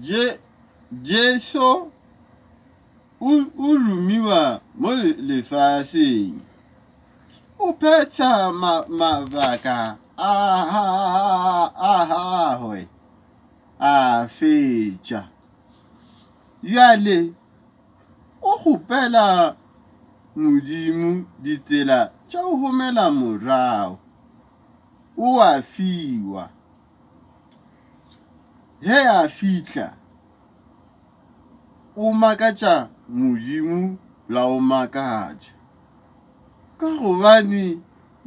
Je, Jesu o, o romiwa mo lefaseng. O phetha ma, mabaka a, a gagwe a fetša. Bjale o kgopela Modimo ditsela tša go gomela morago. O a fiwa. Ge a fihla, o makatša Modimo la go makatša. Ka gobane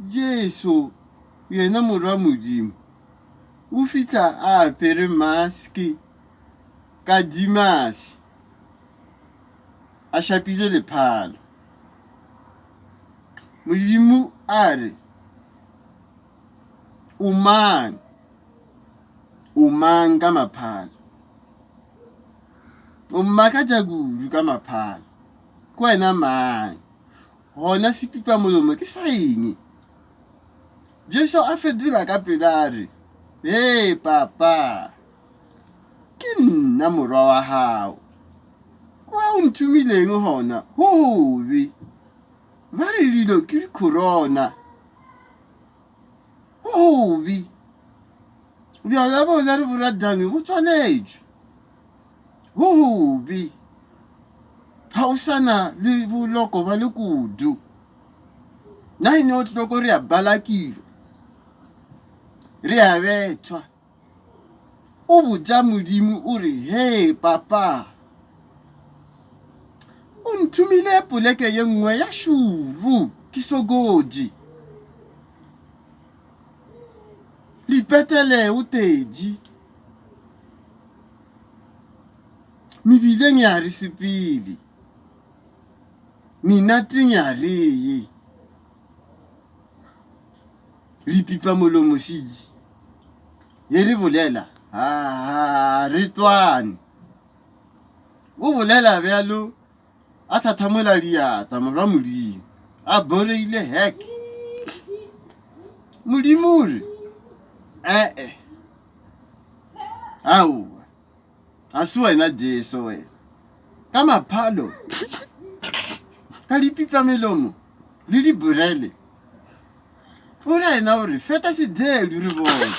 Jesu, yena Morwa Modimo, o fihla a apere maske ka dimase, a šapile lephalo. Modimo a re, O mang? O mang ka maphalo? O mmakatša kudu ka maphalo. Ke wena mang? Gona sepipamolomo ke sa eng? Jesu a fetola ka pela a re, Hee papa, ke nna morwa wa gago. Kwa o nthomileng gona go gobe. Ba re dilo ke dikhorona. Go gobe. Bjala bona re boradane bo tswaletšwe. Go gobe. Ga o sa na le boloko ba le kudu. 9 o'clock re a balakiwa. Re a bethwa. O botša Modimo o re, Hee papa, o nthomile poleke ye nngwe ya šuru ke sokotše. Lipetele o tedi. Mebileng ya re sepele. Menateng ya re ye. Re pipa molomo sedi. Ye re bolela, ha re twane. O bolela bjalo a thathamola diatla morwa Modimo. A boreile hek. Modimo o re, ee. Aowa. Ga se wena Jesu wena. Ka maphalo, ka dipipamelomo le diborele. O ra yena o re feta sedelu re bone.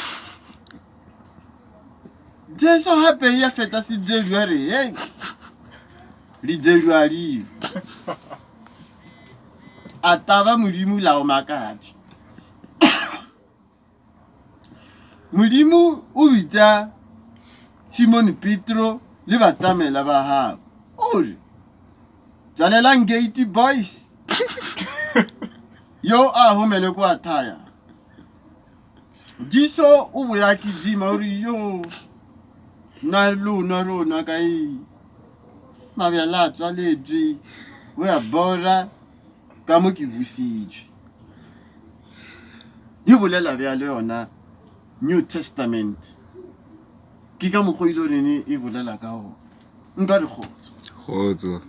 Jesu gape ya feta sedelu a re hey lidelu a liyo. A taba Modimo la o makatša. Modimo o bitša Simone Petro le batamela ba gagwe, o re, Tswalelang gate boys. Yo a gomele kwa thaya. Jesu o boya kidima o re yo nna lona rona ka eng mabjala a tswaletšwe o ya bora ka mo ke busitšwe. E bolela bjalo yona New Testament. Ke ka mokgwa o ile goreng e bolela ka gona. Nka re kgotso. Kgotso.